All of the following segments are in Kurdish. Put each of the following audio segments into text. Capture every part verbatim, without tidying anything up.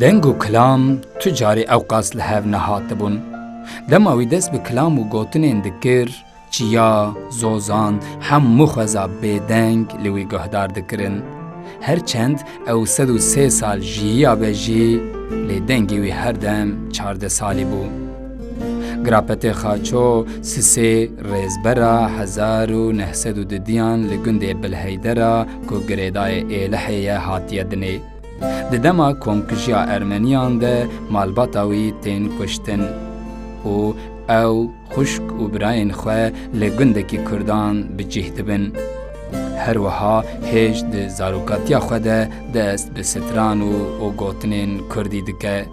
Deng û kilam tu carî ewqas li hev nehatibûn. Dema wî dest bi kilam û gotinên dikir, çiya, zozan, hemû xweza bêdeng li wî guhdar dikirin. Her çend ew sed û sê sal jiyiyabe jî, lê dengê wî her dem çardeh salî bû. Grapetê Xaço Sisê, rêzbera hezar û neh sed û didiyan li gundê Bilheydera ku girêdayê Êlihê ye, hatiye dinê. Di dema komkujiya Ermeniyan de malbata wî tên kuştin û ew xwişk û birayên xwe li gundekî Kurdan bi cih dibin. Her wiha hêj di zarokatiya xwe de dest bi stran û, û gotinên Kurdî dike.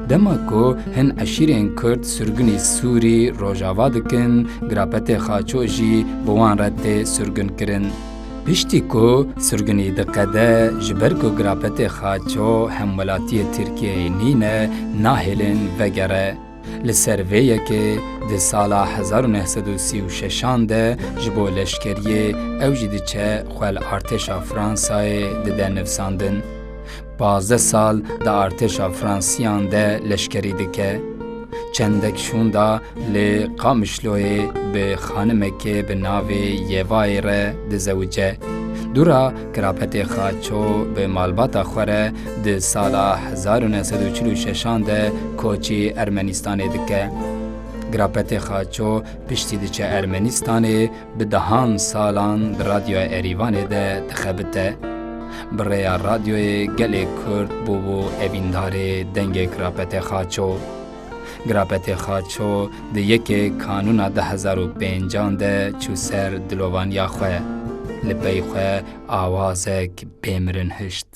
Dema ku hin eşîrên Kurd sirgûnî Sûrî, Rojava dikin, Grapetê Xaço jî bi wan re tê sirgûnkirin. Piştî ku sirgûnî diqede, ji ber ku Grapetê Xaço hemwelatiyê Tirkiyeyê nîne, nahêlin vegere. Li ser vê yekê di sala hezar û neh sed û sî û şeşan de ji bo leşkeriyê ew jî diçe xwe li artêşa Fransayê dide nivsandin. Pazdeh sal di artêşa Fransiyan de leşkerî dike. Çendek şûnda li Qamişloyê bi xanimekê bi navê Yevayê re dizewice. Dûra Grapetê Xaço bi malbata xwe re di sala hezar û neh sed û çil û şeşan de koçî Ermenistanê dike. Grapetê Xaço piştî diçe Ermenistanê, bi dehan salan di Radyoya Erîvanê de dixebite. Bi rêya radyoyê gelê Kurd bûbû evîndarê dengê Grapetê Xaço. Grapetê Xaço di yekê Kanûna du hezar û pêncan de çû ser dilovaniya xwe. Li pey xwe awazek bêmirin hişt.